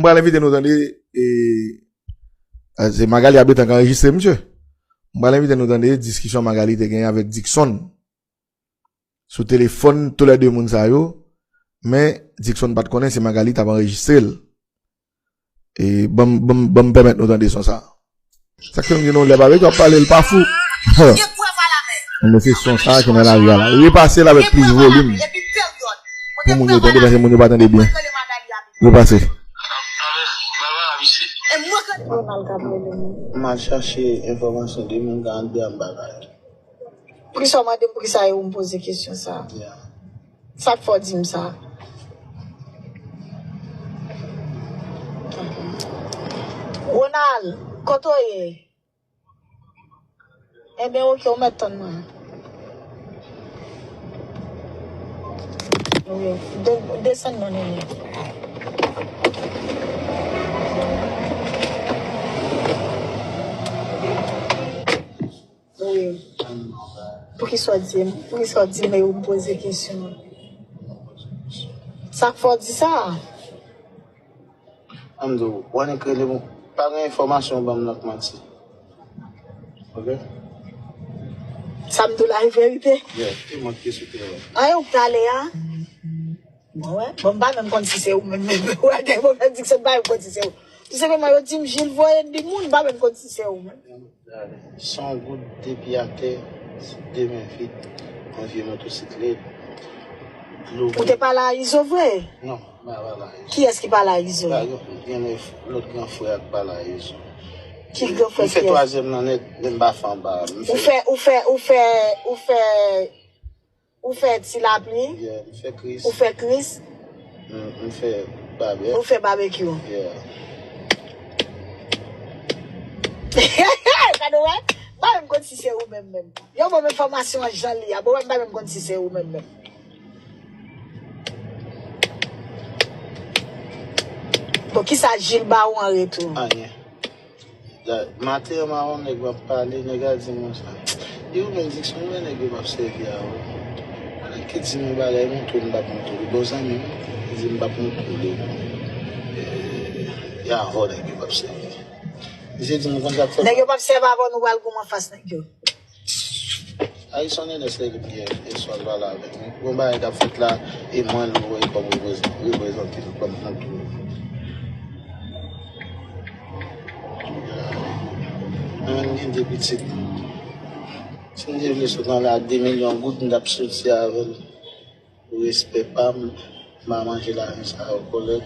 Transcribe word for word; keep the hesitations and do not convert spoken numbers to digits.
M pral envite nou tande, e, se Magali ap gentan anrejistre, misye. M pral envite nou tande diskisyon Magali te genyen avèk Dickson sou telefòn, toulède moun sa yo, men Dickson pa t konnen se Magali t ap anrejistre l. E ban m, ban m, ban m pèmèt nou tande son sa. Sa k fè m di nou lè Babekyou ap pale, l pa fou. Men se son sa ki nan lari a la. Repase l avèk plis volim pou moun yo tande, paske moun yo pa tande byen. Repase. M al chache enfòmasyon de moun k ap di m bagay. Poukisa w mande m poukisa e ou m poze kesyon sa? Sa k fè w di m sa? Ronald, kote w ye? Enben, oke, ou mèt tann mwen. Wi, de- desann non, nene. Wi. Poukisa w di m? Poukisa w di m e ou m poze kesyon an? Sa k fè w di sa? An m di w, w annik rele m, pa gen enfòmasyon w ban m nan k manti. Oke? Sa m di w la e verite? Yeah, e mwen ki te sou teren. An e ou k t ale a? Mwen wè. Bon, m pa menm konn si se ou menm menm. Ou wè, gen moman di se m pa menm konn si se ou. Tou senpleman, yo di m Jil voye di moun, m pa menm konn si se ou menm. Se yon goud depi atè, de men vid, yon vye motosiklèt. Dlo. Ou te pale a Izo vre? Non, m pa pale a Izo. Kiyès ki pale a Izo? Gen lòt gran frè a k pale a Izo. Ki gran frè kiyès? M fè twazyèm nan nèt, men m pa fè anba. Ou fè, ou fè, ou fè, ou fè Ou fè ti lapli. Yeah, m fè Kris. Ou fè Kris. M, m fè babè. Ou fè babekyou. Yeah. Gade wè, m pa menm konn si se ou menm menm. Yo ban m enfòmasyon an jan li a, bon, m pa menm konn si se ou menm menm. Bon, kisa Jil ba ou an retou? Anyen. Maten an, m a wè yon nèg m ap pale, nèg la di m konsa, li ou menm Dickson, ou wè nèg yo p ap sèvi a ou. Nèg ki di m yon bagay, montre w, m p ap montre w. Li bon zanmi m, li di m p ap montre w li. E, e avè w nèg yo p ap sèvi. Misye di m konsa k fè. Nèg yo p ap sèvi avè w, nou pral goumen anfas nèg yo. Harrison Ernest lè li gen espas pale avèk mwen. Gon bagay k ap fèt la, e mwen l voye kòm reprezante l kòm kontou. Mwen menm gen de pitit. Si m te vle sot anlè ak de milyon goud, m t ap soti avè l. Pou respè pa m, m pa manje lajan sa yo kòrèk.